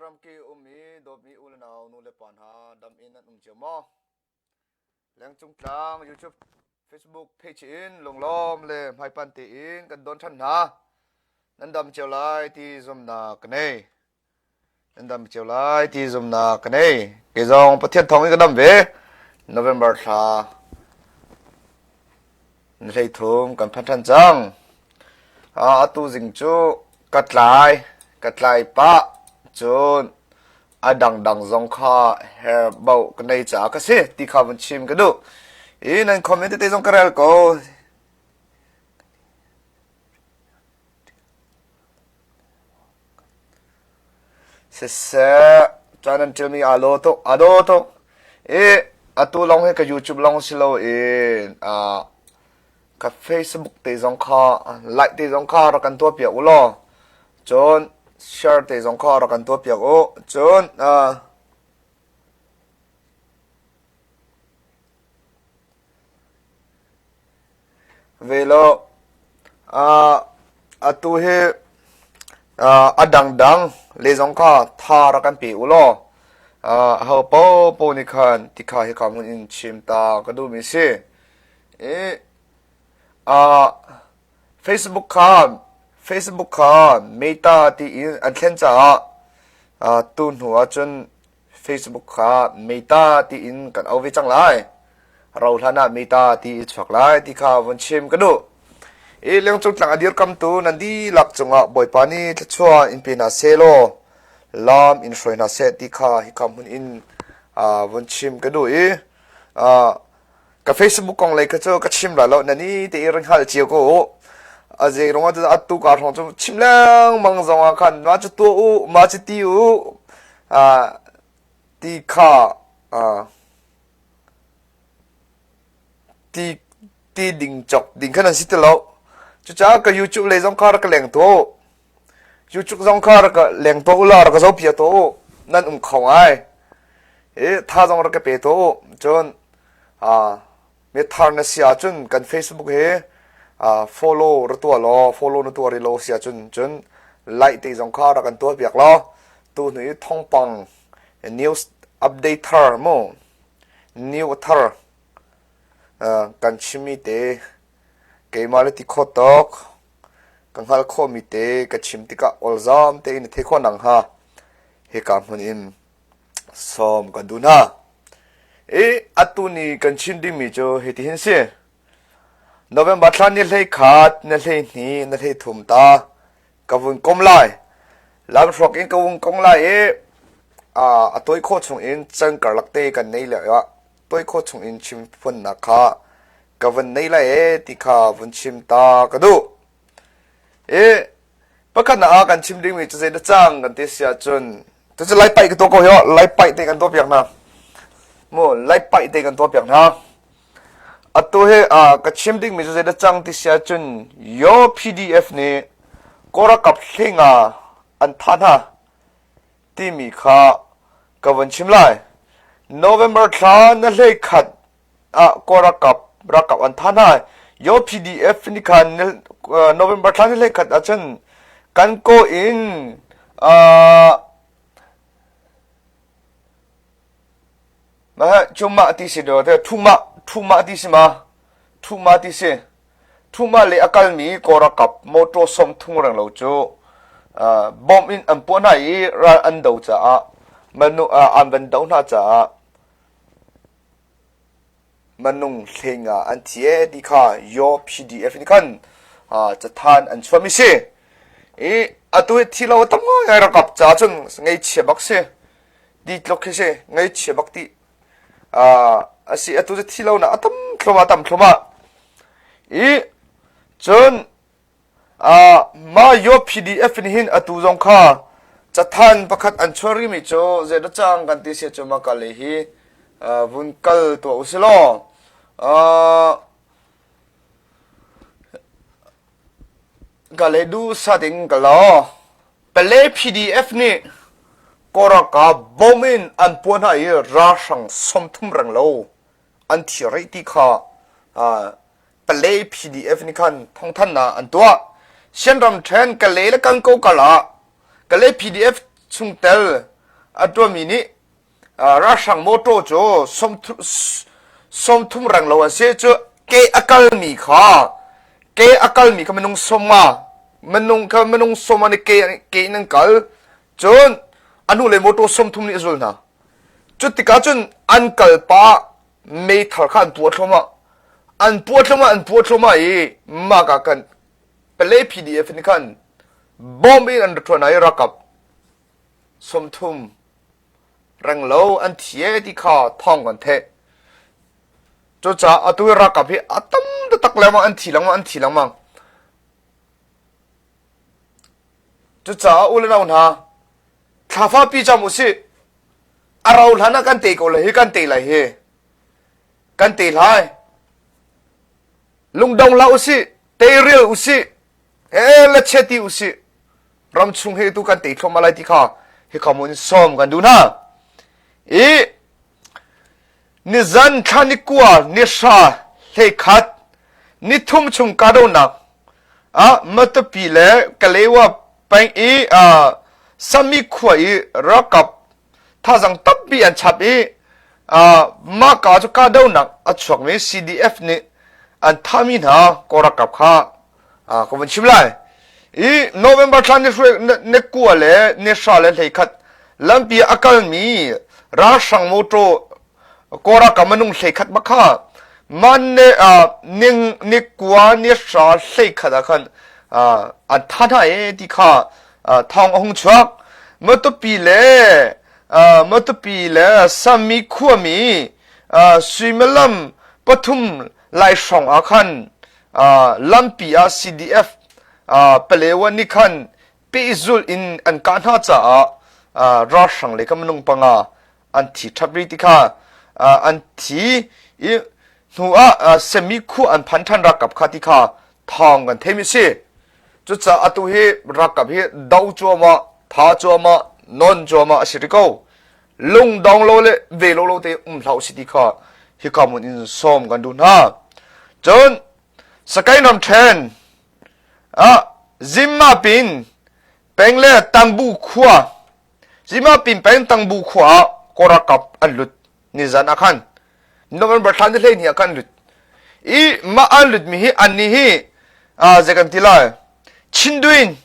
ramki ummi dawtmi u le nau nu le pa hna dam in nan um cio maw? Lengcung tlang YouTube, Facebook page in lunglawm le hmaipan tein kan don ṭhan hna. Nan dam cio lai ti zumnak ka nei. Nan dam cio lai ti zumnak ka nei. Kei zong Pathian thawng in ka dam ve. November thla ni 13 kan phan ṭhan cang. Atu zing cu ka tlai, ka tlai pah. Cun a dangdang zong kha her bauh ka nei caah ka si ti kha vun chim ka duh. I nan comment tete zong ka rel ko. Siseh, ca nan ṭialmi aa law tuk, aa daw tuk. I atu lawng hi ka YouTube lawng si loin ka Facebook te zong kha like te zong kha rak kan tuahpiak u law cun share te zong kha rak kan tuahpiak u. Cun Ve lo. Atu hi a dangdang le zong kha tha rak kan pe u law aho paohpaoh nih khan tikha hika hmun in chim ta ka duhmi si. I Facebook kha Facebook kha Meta tiin an thlen caah tu hnu ahcun Facebook kha Meta tiin kan auh ve cang lai. Ro hlan ah Meta ti i chuak lai ti kha vun chim ka duh. I lengcung tlang a dirkamtu nan dihlak cungah Bawipa nih thluachuah in pe hna seh law lam in hruai hna seh ti kha hika hmun in vun chim ka duh i ka Facebook kong lei kha cu ka chim lai lo na ni te i ring hngal cio ko u. A zei ruangah cu atu ka hrawng cu chim lengmang zong ah khan ma cu tuah u ma cu ti u ti kha ti ti ding cok ding khan an si ti lo. Cucaah ka YouTube lei zong kha rak ka leng tuah u. YouTube zong kha rak ka leng tuah u law rak ka zohpiak tuah u. Nan um kho ngai. I tha zong rak ka pe tuah u. Cun mi thar na si ahcun kan Facebook hi follow ra tuah law follow na tuah rih lo si ahcun cun like te zong kha rak kan tuah piak law tu hnu i thawngpang news update thar mu new thar kan chimmi te keimah le ti kho tawk ka hngal khawhmi te ka chim tikah olzam tein na thei khawh nang hnga hika hmun in sawm kan duh hna. I atu ni kan chim dingmi cu hitihin si. November thla ni 11, ni 12, ni 13 ta ka vun kom lai. Lamhruak in ka vun kong lai i a tawi khawh chung in can karlak te kan nei le ah tawi khawh chung in chim phunnak kha ka vun nei lai e ti kha vun chim ta ka duh. I Pakhatnak ah kan chim dingmi cu zei dah cang kan ti si ahcun cucu Lai paih ka tuah ko hi Lai paih te kan tuah piak hna. Mu Lai paih te kan tuah piak hna. Atu hi ka chim dingmi cu zei dah cang ti si ahcun Yo PDF nih Kawlralkap hlinga an thah hna timi kha ka vun chim lai. November thla na 11 ah Kawlralkap ralkap an thah hna. Yo PDF nih khan November thla ni 11 ahcun kan kaw in mah cumah ti si do te thumah thumah ti si ma thumah ti si thumah le a kalmi Kawlralkap motor 30 reng lo cu bomb in an puah hna i ral an do caah manu an van do hna caah Manung hleinga an thi ee ti kha Yaw PDF nih khan cathan an chuahmi si. I atu hi thi lo tam ngai ralkap ca cun ngeichia bak si. Ti tluk khi si ngeichia bak ti. A si atu cu thi lo na a tam thluma tam thluma. I cun Mah Yaw PDF nih hin atu zong kha cathan pakhat an chuah rihmi cu zeidah cang kan ti si cu mah ka lei hi vun kal tuah u si law ka lei duhsat in ka law Pale PDF nih Kawlralkap bom in an puah hna i ralhrang 30 reng lo an thi rih ti kha Palei PDF nih khan thawngthanhnak an tuah. Shan ramṭhen Kalay le Kankaw karah Kalay PDF chungtel. A ṭuanmi nih ralhrang motor cu 30 reng lo an si cu ke a kalmi kha ke a kalmi kha minung 50 minung kha minung 50 nih ke ke in an kal cun a hnulei motor 30 nih a zul hna. Cu tikah cun an kal pah meithal kha an puah thluahmah. An puah thluahmah an puah thluahmah i mah ka kan Palay PDF nih khan bomb in an ra ṭuan i ralkap 30 renglo an thi e ti kha thawng kan theih. Cucaah atu i ralkap hi a tam taktak lengmang an thi lengmang an thi lengmang. Cucaah u le nau hna thla fapi cam usih. A rau hlan ah kan te ko lai hi kan te lai hi. Kan te lai. Lungdong hlah usih, teiril usih, he la cheti usih. Ram chung he tu kan te thluahmah lai ti kha hika mun sawm kan duh hna. I nizan thla ni kua ni hra hlei khat ni thum chung kahdohnak ah Matupi le Kalewa peng i Sami khua i ralkap thazang tampi an chap i mah ka cu kahdohnak a chuakmi CDF nih an thahmi hna Kawl ralkap kha ka vun chim lai. I November thla ni kua le ni hra le 11 lampi a kalmi ralhrang motor Kawl ralkap minung 11 bak kha man ne ning ni kua ni hra 11 ah khan an thah hna e ti kha thawng a hung chuak. Matupi le Matupi le Sami khuami suimilam pathum lai hrawng ah khan lampi ah CDF Palewa nih khan pehzulh in an kah hna caah ralhrang lei kha minung panga an thi ṭhap rih ti kha an thi i hnu ah semi khua an phan ṭhan ralkap kha ti kha thawng kan theimi si. Cucaah atu hi ralkap hi do cuahmah, tha cuahmah, non cuahmah a si rih ko. Lungdong lo le ve lo lo te um hlah usih ti kha hika hmun in sawm kan duh hna. Cun Sakae ramṭhen ah Zimmapin peng le Tangbu khua Zimmapin peng Tangbu khua ah Kawl ralkap an lut nizan ah khan November thla ni 12 ah khan lut. I mah an lutmi hi annih hi zei kan ti lai Chindwin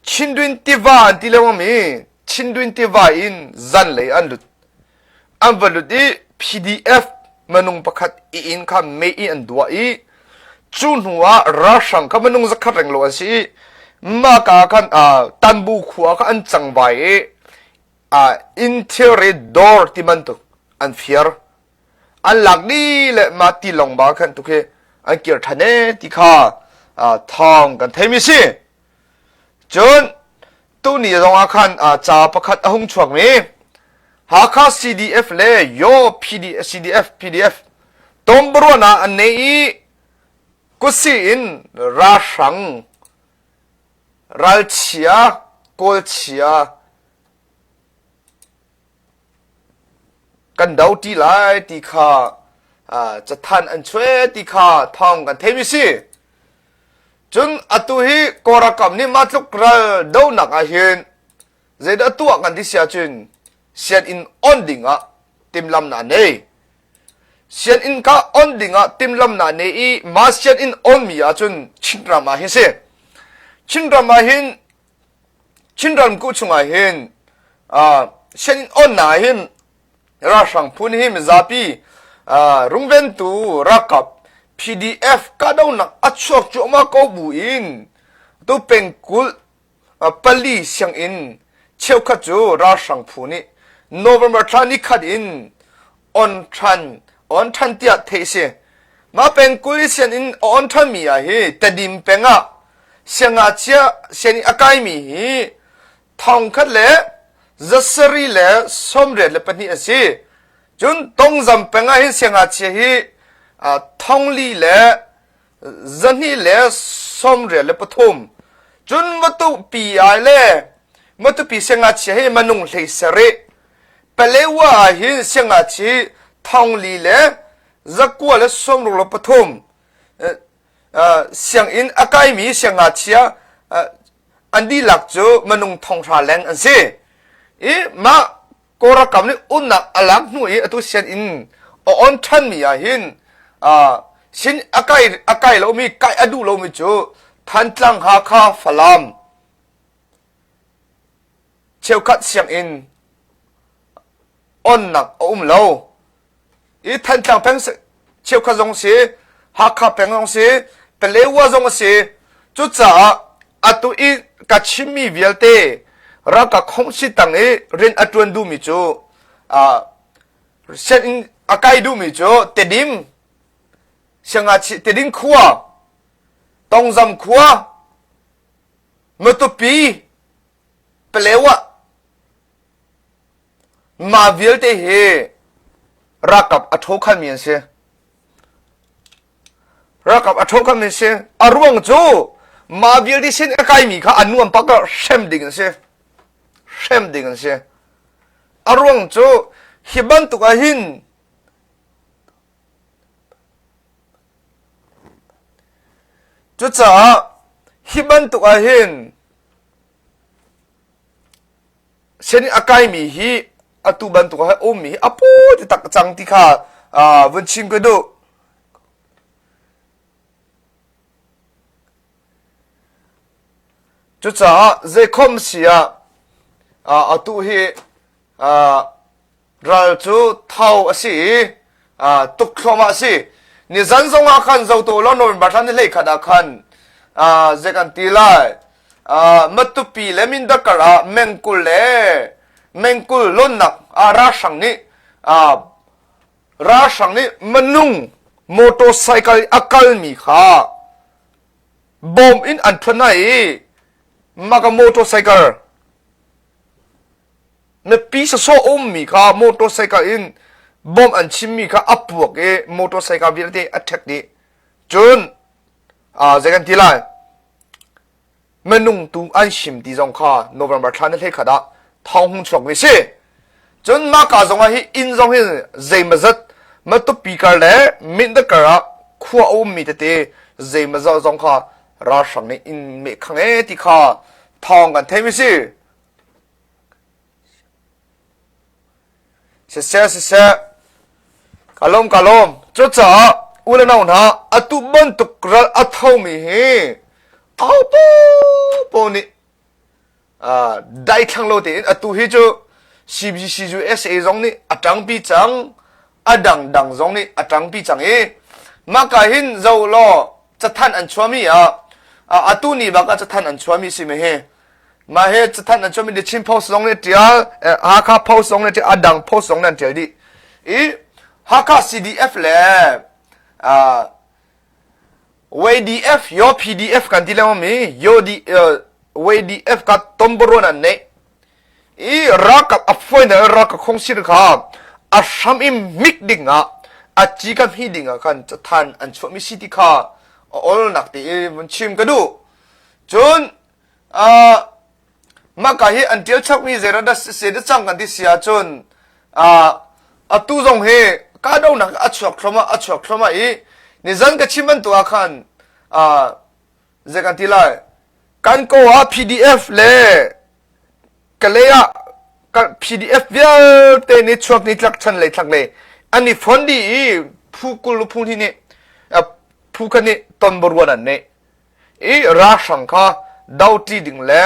Chindwin tiva an ti lengmang mi Chindwin tiva in zanlei an lut. An va lut i PDF minung pakhat i inn kha mei in an duah i cu hnu ah ralhrang kha minung zakhat reng lo an si i mah ka khan Tanbu khua kha an cangvai i inn thilri dawr ti bantuk an fir. An lak dih le mah tilawng ba khan tuk hi an kir ṭhan e ti kha thawng kan theimi si. Cun tuni zong ah khan ca pakhat a hung chuakmi Hakha CDF le Yaw PD, CDF PDF Tombaruan ah an nei i kutsi in ralhrang ralchia kawlchia kan do ṭi lai ti kha cathanh an chuah ti kha thawng kan theimi si. Cun atu hi Kawl ralkap nih mah tluk ral donak ah hin zeidah tuah kan ti si ahcun sianginn on ding ah timhlamnak an nei. Sianginn ka on ding ah timhlamnak nei i mah sianginn onmi ahcun Chinram ah hin si. Chinram ah hin Chin ramkulh chungah hin sianginn onnak ah hin ralhrang phun hi mizapi rungventu ralkap PDF kahdohnak a chuak cuahmah ko bu in tu pengkulh pali sianginn cheukhat cu ralhrang phu nih November thla nikhat in on ṭhan on ṭhan tiah theih a si. Mah pengkulh i sianginn a on ṭhanmi ah hi Tedim peng ah siangngakchia sianginn a kaimi hi thongkhat le zasarih le 82 a si. Cun Tongzam peng ah hin siangngakchia hi thongli le 283. Cun Matupi ai le Matupi siangngakchia hi manung 17. Palewa ah hin siangngakchia thongli le 963. Sianginn a kaimi siangngakchia an dihlak cu minung 1000 leng an si. I mah. Kawlram nih unnak a lak hnu i atu sianginn a on ṭhanmi ah hin sin a kai a kai lomi kai a duh lomi cu Thantlang Hakha Falam cheukhat sianginn onnak a um lo. I Thantlang peng cheukhat zong si, Hakha peng zong si, Palewa zong a si. Cucaah atu i ka chimmi vialte ralkap khongsi tang i rian a ṭuan duhmi cu sianginn a kai duhmi cu Tedim siangngakchia Tedim khua, Tongzam khua, Matupi, Palewa Mah vialte hi ralkap a ṭhawkhanmi an si. Ralkap a ṭhawkhanmi an si. A ruang cu mah vialte sin a kaimi kha a nuam pak ah hrem ding an si. Hrem ding an si. A ruang cu hi bantuk ah hin cucaah hi bantuk ah hin Sian a kaimi hi atu bantuk ah ummi hi a paw ti tak cang ti kha vun chim ka duh. Cucaah zeikhom si ah atu hi Ral cu tho a si i tuk thluahmah a si. Nizan zong ah khan zotu law November thla ni 11 ah khan zei kan ti lai Matupi le Mindat kar ah mengkul le mengkul lonnak ah ralhrang nih ralhrang nih minung motorcycle a kalmi kha bom in an thuan hna i maka motorcycle Mipi sawsawh ummi kha motorcycle in bomb an chimmi kha a puak i motorcycle vialte a ṭhek dih. Cun zei kan ti lai? Minung tu an him ti zong kha November thla ni 11 ah thawng hung chuak mi si. Cun mah ka zong ah hi inn zong hi zeimazat Matupi kar le Mindat kar ah khua a ummi tete zeimazat zong kha ralhrang nih inn meh khang e ti kha thawng kan theih mi si. Siseh siseh ka lawm ka lawm cucaah u le nau hna atu bantuk ral a thomi hi aupo po nih daithlang lo tein atu hi cu CBCUSA zong nih a ṭangpi cang a dangdang zong nih a ṭangpi cang i maka hin zo law cathanh an chuahmi ah atu ni bak ah cathanh an chuahmi si me hi Mah hi cathanh an chuahmi The Chin Post zong nih ṭial, Hakha Post zong nih ṭial, a dang post zong nih an ṭial dih. I Hakha CDF le uh, YDF, yo PDF kan ti lengmang mi, yo D, uh, YDF ka tomboron an neih. I ralkap a fawinak ralkap khongsil kha a hram i mik ding ah a ci ka hmi ding ah khan cathan an chuahmi si ti kha a olnak ti i vun chim ka duh. Cun Uh, maka hi an tial chapmi zeirat dah se da cang kan ti si ahcun uh, atu zong hi kahdohnak a chuak thluahmah a chuak thluahmah i nizan ka chim bantuk ah khan uh, zei kan ti lai kan ko ah PDF le Kalay ah PDF vialte nih chuak ni tlak chan lei thlak lei an i fon dih i phu kul phu hnih nih phu khat nih ton baruan an neih i ralhrang kha doṭi ding le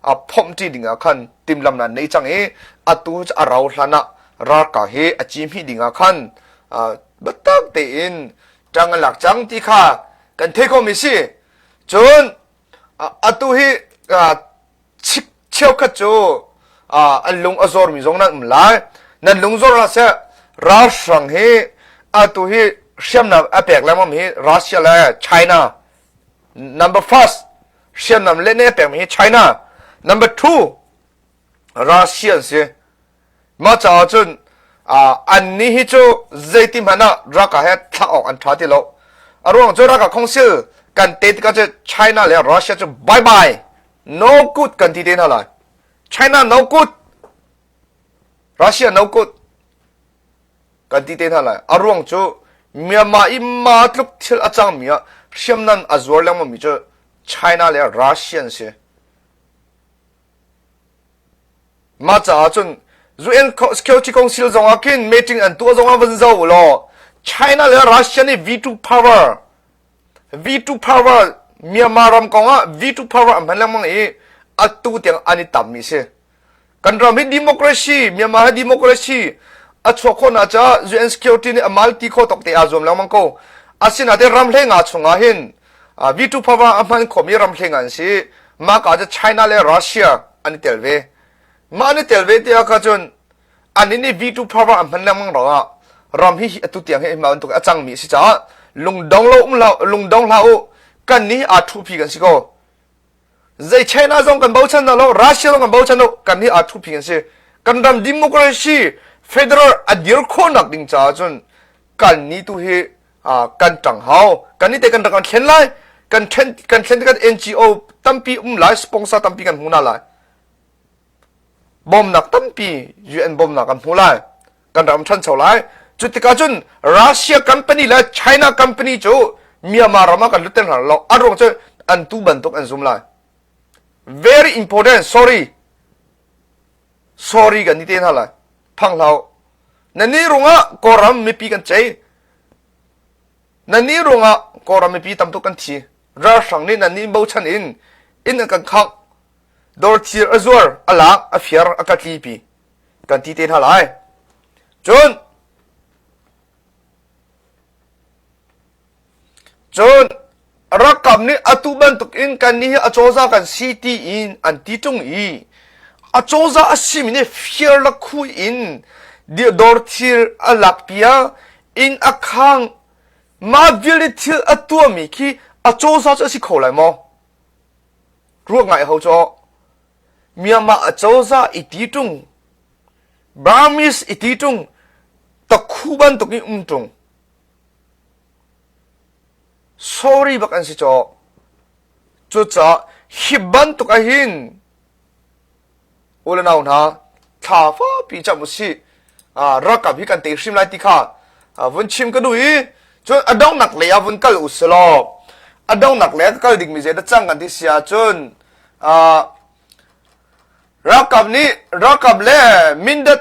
phomhṭi ding ah khan timhlamnak an nei cang i atu cu a rau hlan ah ralkap hi a ci hmih ding ah khan biatak tein ṭang an lak cang ti kha kan theih khawhmi si. Cun atu hi cheukhat cu an lung a zawrmi zong nan um lai. Nan lung zawr hlah seh ralhrang hi atu hi hriamnam a pek lengmang hi Russia le China number first hriamnam le ne a pekmi hi China number two Russia an si mah caah cun annih hi cu zeiti hmanh ah raka he thlak awk an ṭha ti lo a ruang cu raka council kan te tikah cu China le Russia cu bye bye no good kan ti te hna lai China no good Russia no good kan ti te hna lai. A ruang cu Myanmar i ma tluk thil a cangmi ah hriamnam a zuar lengmangmi cu China le Russia an si. Mah caah cun UN Security Council zong ah khin meeting an tuah zong ah van zoh u law China le Russia nih veto power veto power Myanmar ram kong ah veto power an hman lengmang i atu tiang an i tammi si. Kan ram hi democracy, Myanmar hi democracy a chuak khawhnak caah UN Security nih a malti kho tok te aa zuam lengmang ko. Asinain ram hlei chungah hin veto power a hman khomi ram hlei an si. Mah ka cu China le Russia an i tel ve. Mah an i tel ve tiah kha cun an nih veto power a hman lengmang ruangah ram hi atu tiang hi mah bantuk a cangmi a si caah lungdong lo um hlah lungdong hlah u kan nih aa thupi kan si ko. Zei China zong kan bochan hna lo, Russia zong kan bochan lo, kan nih aa thupi kan si. Kan ram democracy federal a dir khawhnak ding caah cun kan nih tu hi kan ṭang hau. Kan nih te kan rak kan thlen lai. Kan thlen kan thlen kan NGO tampi um lai, sponsor tampi kan hmu hna lai. Bawmnak tampi UN bawmnak kan hmu lai. Kan ram ṭhancho lai. Cu tikah cun Russia company le China company cu Myanmar ram ah kan lut hna lo. A ruang cu an tu bantuk an zum lai. Very important. Sorry. Sorry kan ni te hna lai. Phang hlah. Na ni rungah Kawlram mipi kan cei. Na ni rungah Kawlram mipi tam tuk kan thi. Ralhrang nih nan nih bochan in inn an kan khangh. Dawr thir a zuar, a lak, a fiar, a ka tlipi. Kan ti te hna lai. Cun Cun rakam nih atu bantuk in kannih hi acozah kan si tiin an ti ṭung i acozah a simi nih fir le khui in dawr thil a lak piak inn a khang mah vialte thil a tuahmi khi acozah cu a si kho lai maw? Ruak ngai ho cu Myanmar acozah i ti ṭung Burmese i ti ṭung takhu bantuk in um ṭung Sorry bak an si cawh. Cucaah hi bantuk ahhin u le nau hna thla fapi cam usih. Ralkap hi kan tei hrim lai ti kha vun chim ka duh i cun a donghnak lei ah vun kal u silaw a donghnak lei ah ka kal dingmi zei dah cang kan ti si ahcun ralkap nih ralkap le Mindat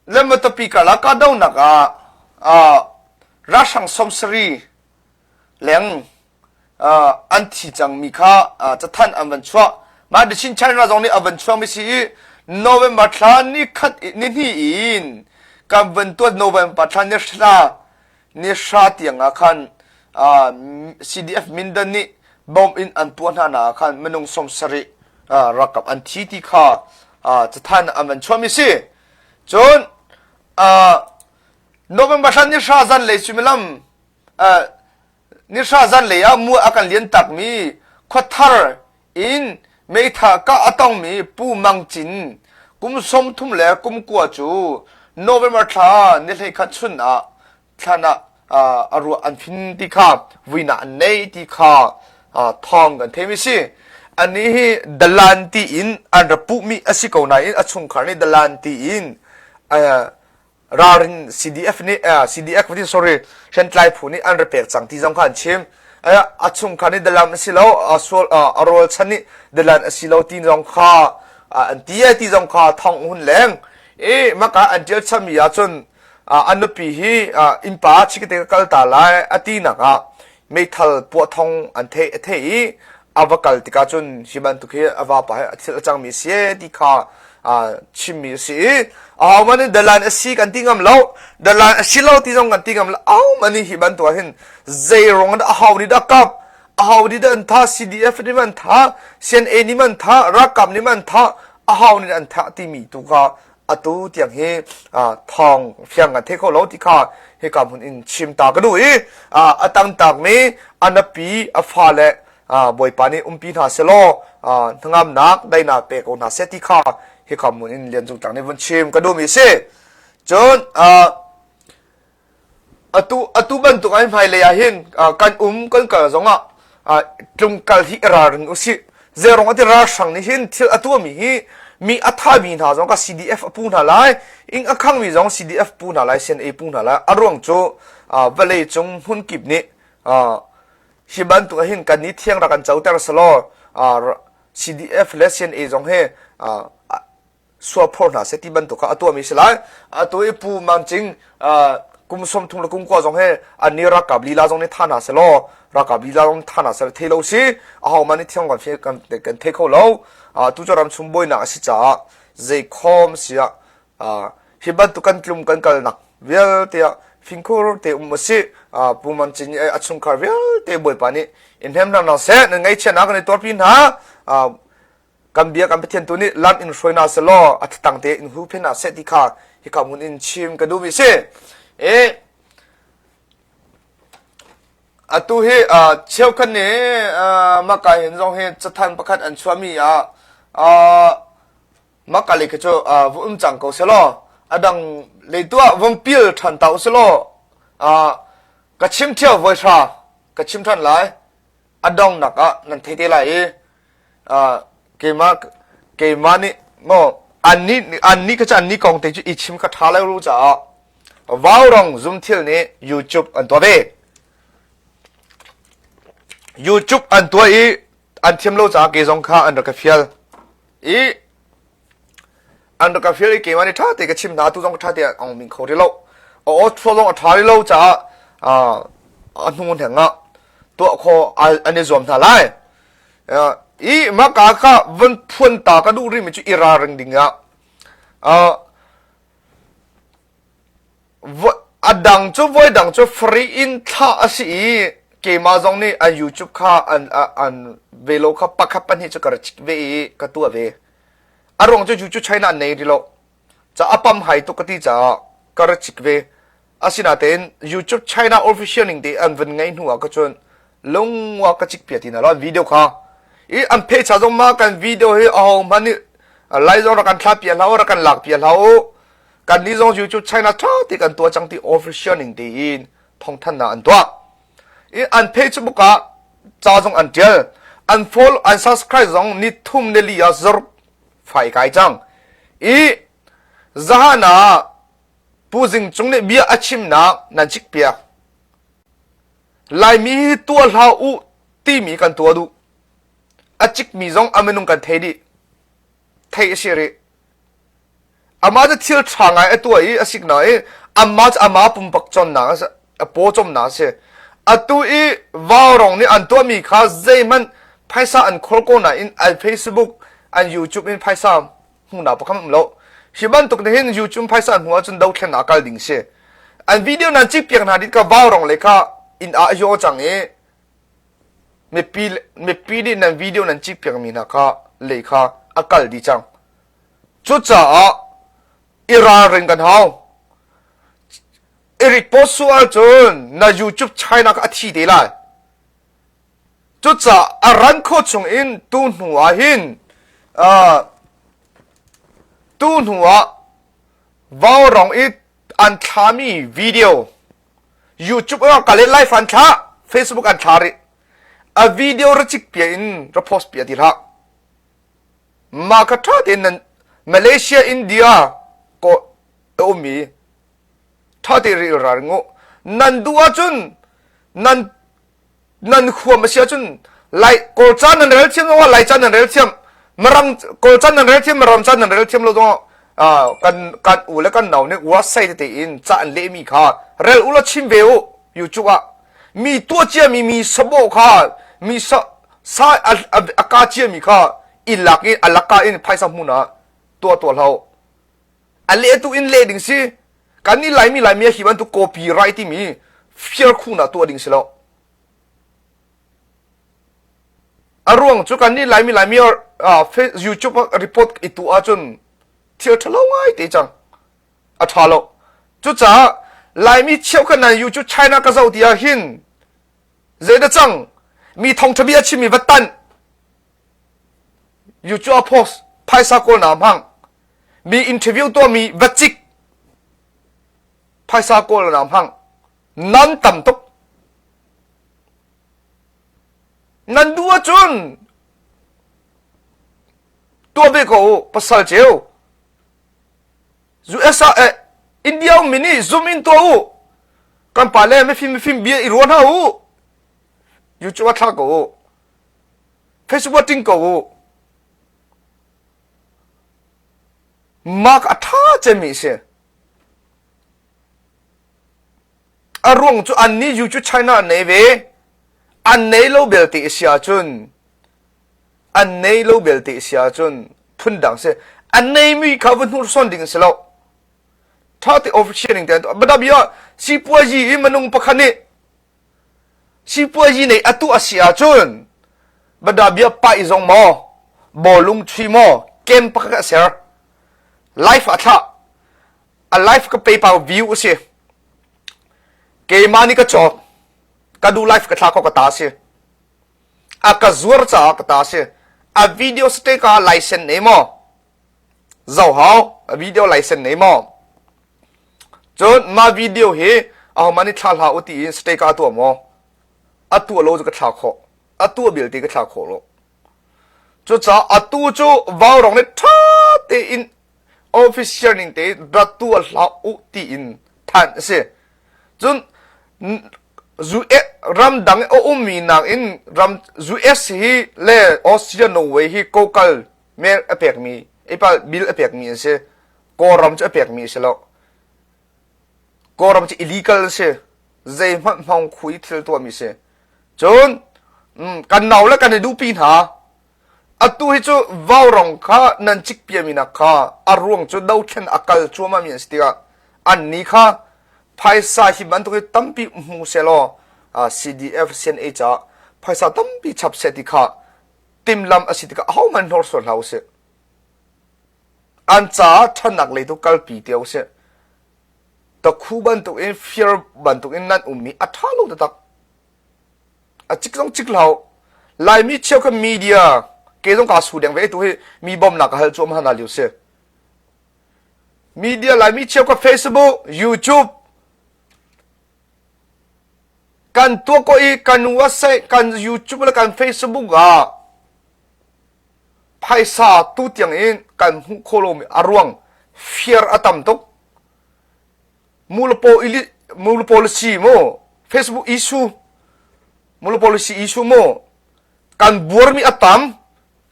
le Matupi karlak kahdohnak ah ralhrang 70 leng an thi cangmi kha cathanh an van chuah. Mah The Chin China zong nih a van chuahmi si i November thla ni khat ni hnih in kan van tuat November thla ni hra ni hra tiang ah khan CDF Mindan nih bomb in an puah hna na khan minung 70 ralkap an thi ti kha cathanh an van chuahmi si. Cun November thla ni hra zanlei suimilam ni hra zanlei ah mu a kan lian takmi khuathar in meitha kah a tongmi Pu Mang Cin kum 30 le kum kua cu November thla ni 11 chun ah thlan ah a ruah an phin ti kha vuina an nei ti kha thawng kan theimi si. Anih hi dalan ti in an ra puhmi a si ko nain a chungkhar nih dalan ti in ralrin CDF nih CDF nih sorry hriamtlai phu nih an ra pek cang ti zong kha an chim. A chungkhar nih dalan a si lo a rualchan nih dalan a si lo ti zong kha an ti ai ti zong kha thong hun leng. I maka an ṭial chami ahcun a nupi hi innpa chikete ka kal ta lai a tinak ah meithal puah thong an theih a theih i a va kal tikah cun hi bantuk hi a vapa hi a thil a cangmi a si ti kha chimmi a si i ahohmanh nih dalan a si kan ti ngam lo dalan a si lo ti zong kan ti ngam lo ahohmanh nih hi bantuk ah hin zei ruang dah aho nih dah kap aho nih dah an tha CDF nih man tha CNA nih man tha ralkap nih man tha aho nih an thah timi tu kha atu tiang hi thawng fiang kan thei kho lo ti kha hika hmun in chim ta ka duh i a tangtakmi a nupi a fale Bawipa nih umpi hna selaw hnangamnak daihnak pe ko hna seh ti kha hika hmun in Lian Cung Tlang nih vun chim ka duhmi a si. Cun Atu atu bantuk ai hmailei ah hin kan um kan kal zongah tlungkal hi i ralring usih. Zeirong ati ralhrang nih hin thil a tuahmi hi mi a thami hna zong ka CDF a pu hna lai, ing a khangmi zong CDF pu hna lai, CNA pu hna lai. A ruang cu vawlei cung hmunkip nih hi bantuk ah hin kan ni thiang rak kan coter selaw CDF le CNA zong hi. Sual phor hna seh ti bantuk kha a tuahmi si lai. Atu i Pu Mang Cing kum 30 le kum kua zong he an nih ralkap lila zong nih tha hna selaw ralkap lila zong tha hna selaw thei lo si ahohmanh nih thiang kan kan kan thei kho lo. Tu cu ram chung buainak a si caah zei khawm si ah hi bantuk kan tlum kan kalnak vialte ah fingkhur te um a si. Pu Mang Cing a chungkhar vialte Bawipa nih in hnem hna hna seh nan ngaihchiatnak kan i tuarpi hna. Kan bia kan Pathian tu nih lam in hruai hna selaw a tang te in huhphen hna seh ti kha hika hmun in chim ka duhmi si. E atu hi cheukhat nih maka hin zong hi cathan pakhat an chuahmi ah maka lei khi cu va um cang ko selaw a dang lei tu ah vung pil ṭhan ta u selaw ka chim ṭheo voi hra ka chim ṭhan lai a donghnak ah nan thei te lai i keimah keimah nih maw annih annih kha cu annih kong te cu i chim kha ṭha lo ru caah vaurong zumthil nih YouTube an tuah ve. YouTube an tuah i an thiam lo caah ke zong kha an rak ka fial i an rak ka fial i keimah nih ṭha te ka chim hna tu zong ṭha te ong ming kho rih lo a aw thua zong a ṭha rih lo caah a hnu hneng ah tuah kho an i zuam hna lai i maka kha von phuan ta ka duh rihmi cu i ralring ding ah a dang cu voi dang cu free in thlah a si i keimah zong nih an YouTube kha an an velo kha pakhat pahnih cu ka ra chik ve i ka tuah ve a ruang cu YouTube China an nei rih lo ca a pam hai tuk ka ti caah ka ra chik ve Asinain YouTube China official ning te an vun ngeih hnu ah ka cun lungwa ka cik pia ti na lo an video kha i an phe cha zong ma kan video hi aho hmanh nih lai zong rak kan thla pia hlah rak kan lak pia hlah u kan nih zong YouTube China tha ti kan tuah cang ti official ning te in thongthan na an tuah i an phe chu buka ca zong an tial an follow an subscribe zong ni thum ne li ah zor fai kai cang i zahana Pu Zing Cung nih bia a chimnak nan cikpiak. Laimi hi tuah hlah u timi kan tuah duh. A cikmi zong a minung kan thei dih. Theih a si rih. Amah cu thil ṭha ngai a tuah i a sik na i amah cu amah pumpak cawnnak a paw cawmnak a si. Atu i vaurong nih an tuahmi kha zeihmanh phaisa an khawl ko nain an Facebook, an YouTube in phaisa hmuhnak pakhat um lo. Hi bantuk nih hin YouTube phaisa an hmuh ahcun dothlennak a kal ding si. An video nan cik piak hna dit ka vaurong le kha inn ah yo cang i mipi mipi nih nan video nan cik piak mi hna kha lei kha a kal dih cang. Cucaah i ralring kan hau. I report su ahcun na YouTube China kha a thi te lai. Cucaah a ran khawh chung in tu hnu ah hin tu hnu ah vaurong i an thlami video YouTube ah kal i live an thlah Facebook an thla rih a video ra cik pia in ra post pia ti hlah mah kha ṭha tein nan Malaysia India ko a ummi ṭha te ril ral ngu nan duh ahcun nan nan huam a si ahcun lai kawlca nan rel thiam zongah laica nan rel thiam mirang kawlca nan rel thiam miram ca nan rel thiam lo zongah kan kan u le kan nau nih website tete in ca an lehmi kha rel u law chim ve u YouTube ah mi tuah ciami mi sabo kha mi sa sa a ka ciami kha i lak in a laka in phaisa hmun ah tuah tuah hlah a lehtu in leh ding si kan nih laimi laimi a hi bantuk copyright timi fiar khunak tuah ding si lo a ruang cu kan nih laimi laimi YouTube report i tu ahcun thil ṭhalo ngai te cang a ṭha lo cucaah laimi cheukhat nan YouTube China ka zoh ti ah hin zeidah cang mi thongṭha bia chimmi va tanh YouTube post phaisa kawl na hmang mi interview tuahmi va cik phaisa kawl na hmang nan tam tuk nan duh ahcun tuah ve ko u pasal ceu USA eh, India ummi nih zoom in tuah u kan pa le mifim mifim bia i ruah hna u YouTube ah thla ko u Facebook ah ting ko u. Mark a ṭha cemmi a si. A ruang cu annih yu cu China an nei ve. An nei lo belte a si ahcun an nei lo belte a si ahcun phundang si. An neimi kha va hnursawn ding a si lo. Ṭha te official ning te bia sipuazi i minung pakhat nih sipuazi nei atu a si ahcun bia paih zong maw bawlung chui maw kem pakhat a ser life a thlah a life ka PayPal view a si keimah nih ka cawk ka duh life ka thla ko ka ta si a ka zuar caah ka ta si a video stay ka license nei maw zoh hau a video license nei maw cun mah video hi ahohmah nih thla hlah u tiin stay ka tuah maw a tuah lo cu ka thla khawh a tuah belte ka thla khawh lo cucaah atu cu vaurong nih ṭha tein official ning tein rat tuah hlah u tiin thanh a si cun ramdang a ummi nakin ram US hi le Austria Norway hi kokal mel a pekmi ipal bill a pekmi an si Kawlram cu a pekmi a si lo Kawlram cu illegal an si zeihmanh hmang khui thil tuahmi si cun kan nau le kan i duhpi hna atu hi cu vaurong kha nan cik piami nak kha a ruang cu dothlen a kal cuahmah mi an si tikah anni kha phaisa hi bantuk hi tampi hmu selaw CDF CNA caah phaisa tampi chap seh ti kha timlam a si tikah ahohmanh hnorsuan hlah usih. An caah ṭhatnak lei tu kalpi te usih. Takhu bantuk in fir bantuk in nan ummi a ṭha lo taktak. A cik zong cik hlah. Laimi cheu kha media ke zong kaa su deng ve tu hi mi bawmnak ka hal cuam hana liu si. Media Laimi cheu kha Facebook, YouTube Kan tuah ko i kan website, kan YouTube le kan Facebook ah phaisa tu tiang in kan hmuh khawh lomi a ruang fear a tam tuk. Mulapo mula policy mu Facebook issue mula policy issue mu kan buarmi a tam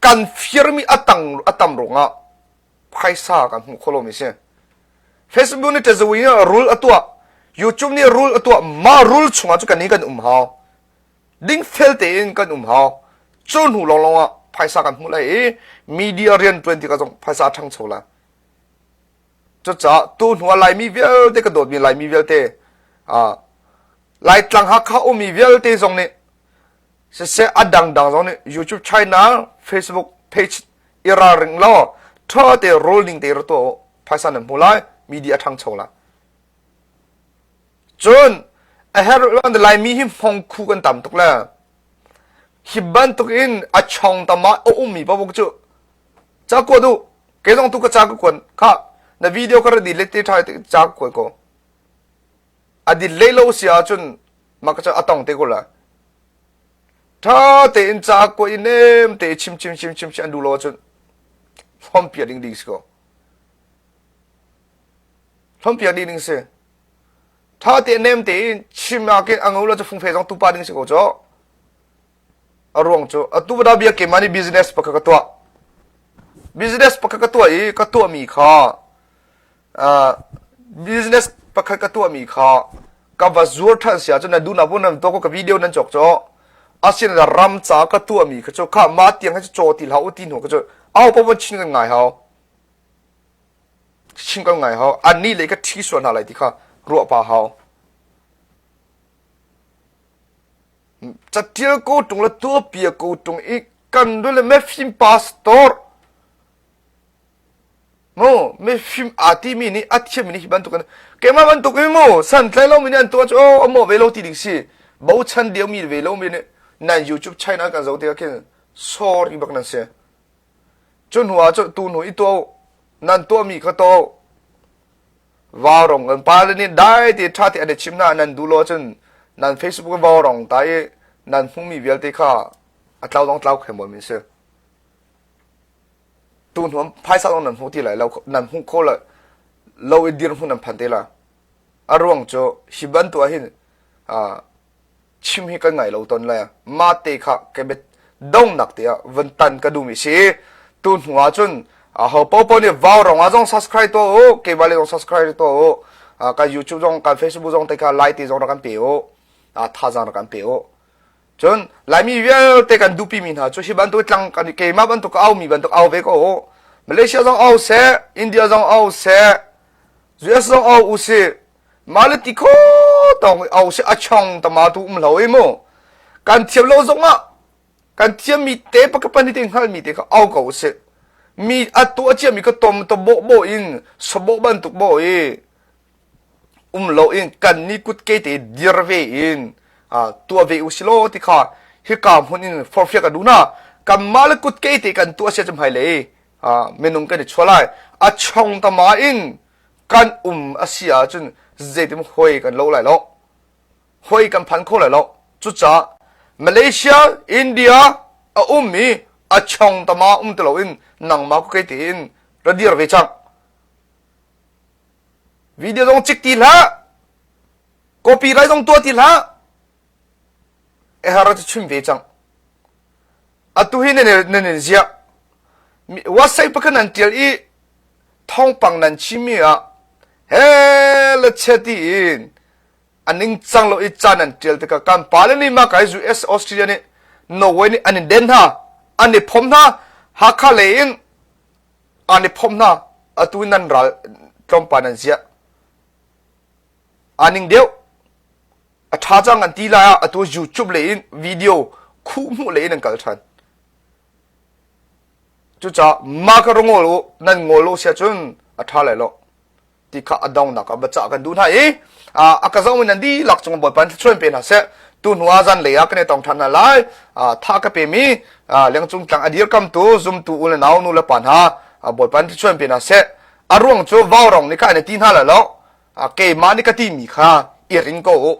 kan fearmi a tang a tam ruangah phaisa kan hmuh kho lomi si. Facebook nih tazawi nih rule a tuah, YouTube nih rule a tuah, mah rule chungah cu kan nih kan um hau. Dingfel tein kan um hau. Cu hnu lawnglawng ah phaisa kan hmuh lai i media rian ṭuan tikah zong phaisa a ṭhangcho lai. Cucaah tu hnu ah Laimi vialte ka dawtmi Laimi vialte ah Laitlang Hakha ummi vialte zong nih siseh a dangdang zong nih YouTube China Facebook page i ralring law ṭha te rolling te ra tuah phaisa nan hmu lai media a ṭhangcho lai cun a herh lo Laimi hi hmongkhu kan tam tuk le hi bantuk in a chong tam ah a ummi paoh cu ca kuat u ke zong tu ka ca ka kuan kha na video ka ra di le te ṭha te ca ka kuat ko a dit lei lo si ahcun mah ka ca a tong te ko la Ṭha tein ca kuah i nem te chim chim chim chim an duh lo ahcun hlawmpiak ding ding si ko. Hlawmpiak ding ding si. Ṭha te nem tein chim ah khin a ngo lo cu fungfe zong tupa ding si ko cu. A ruang cu atu da bia keimah nih business pakhat ka tuah. Business pakhat ka tuah i ka tuahmi kha business pakhat ka tuahmi kha ka va zuar ṭhan si ahcun na duhnak bu nan tuah ko ka video nan cawk cu asin ram ca ka tuahmi kha cu kha mah tiang kha cu caw ti hlah u ti hnu kha cu au paoh chin kan ngai hau chin kan ngai hau annih lei ka ṭhi sual hna lai ti kha ruah pa hau catial ko ṭung le tuahpia ko ṭung i kan le mefim pastor Mu mifim aa timi nih a thiammi nih hi bantuk in keimah bantuk in mu santlai lomi nih an tuah cu oh a mawh ve lo ti ding si bochan deuhmi ve lomi nih nan YouTube channel kan zoh tikah khin sorry bak nan si cu hnu ah cu tu hnu i tuah nan tuahmi kha tuah vaurong kan pa le nih dai te ṭha te an i chim hna nan duh lo ahcun nan Facebook vaurong ta i nan hmuhmi vialte kha a tlau dong tlau khem min si Tu hnu phaisa zong nan hmu ti lai lo nan hmuh kho lo lo i dirhmun nan phan te la. A ruang cu hi bantuk ah hin chim hi kan ngai lo ton lai. Mah te kha ke bet dongnak te ah van tan ka duhmi si. Tu hnu ah cun Ho popo nih vau rong ah zong subscribe to u, keimah le zong subscribe to u. Kan YouTube zong kan Facebook zong te kha like te zong rak kan pe u. Thazaang rak kan pe u. Cun Laimi vialte kan duhpi mi hna cu hi bantuk tlang kan keimah bantuk ka au mi bantuk au ve ko u. Malaysia zong au seh, India zong au seh, US zong au u sih. Mah le ti kho tawng au seh a chong tama tu um lo i mu. Kan thiam lo zong ah kan thiammi te pakhat te hngalmi te kha au ko usih. Mi a tuah ciami ka tom to bawh bawh in sabawh bantuk bawh i um lo in kan ni kut ke te dir ve in tuah ve usih law ti kha hika hmun in forfiak ka duh hna. Kanmah le kut ke te kan tuah sia cu hmailei minung kan i chuah lai. A chong tama in kan um a si ahcun zeitin hoi kan lo lai lo. Hoi kan phan kho lai lo. Cucaah Malaysia, India a ummi a chong tama um ti loin nangmah ku kei tiin ra dir ve cang. Video zong cik ti hlah. Copyright zong tuah ti hlah. Ehar cu chim ve cang. Atu hi nan nan in ziah. Website pakhat nan tial i thawngpang nan chimmi ah he le che ti in a ningcang lo i ca nan ṭial tikah kan pale nih mah kai US Australia nih Norway nih an in den hna an i phom hna Hakha lei in an i phom hna atu nan ral tlawmpal nan ziah aa ning deuh a ṭha cang an ti lai ah atu YouTube lei in video khuh hmuh lei in an kal ṭhan cucaah mah ka ngol u nan ngol lo sia cun a ṭha lai lo ti kha a donghnak ah biacah kan duh hna i a ka zohmi nan dihlak cung Bawipa thluachuah pe hna seh tu hnu ah zan lei ah kan i tong ṭhan hna lai tha ka pemi lengcung tlang a dirkamtu zumtu u le nau nu le pa hna Bawipa thluachuah pe hna seh a ruang cu vaurong nih kha an i ti hna lai lo keimah nih ka timi kha i ring ko u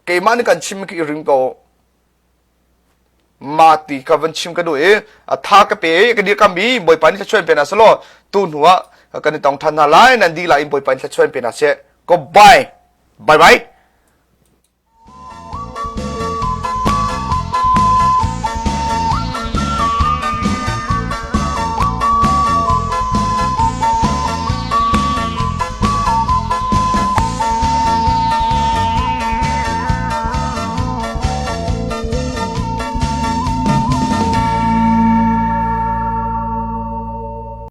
keimah nih kan chim khi i ring ko u Ma ti ka van chim ka duh i a tha ka pe i ka dirkam i Bawipa nih thluachuah in pe hna selaw tu hnu ah kan i tong ṭhan hna lai nan dihlak in Bawipa nih thluachuah in pe hna seh. Goodbye. Bye bye.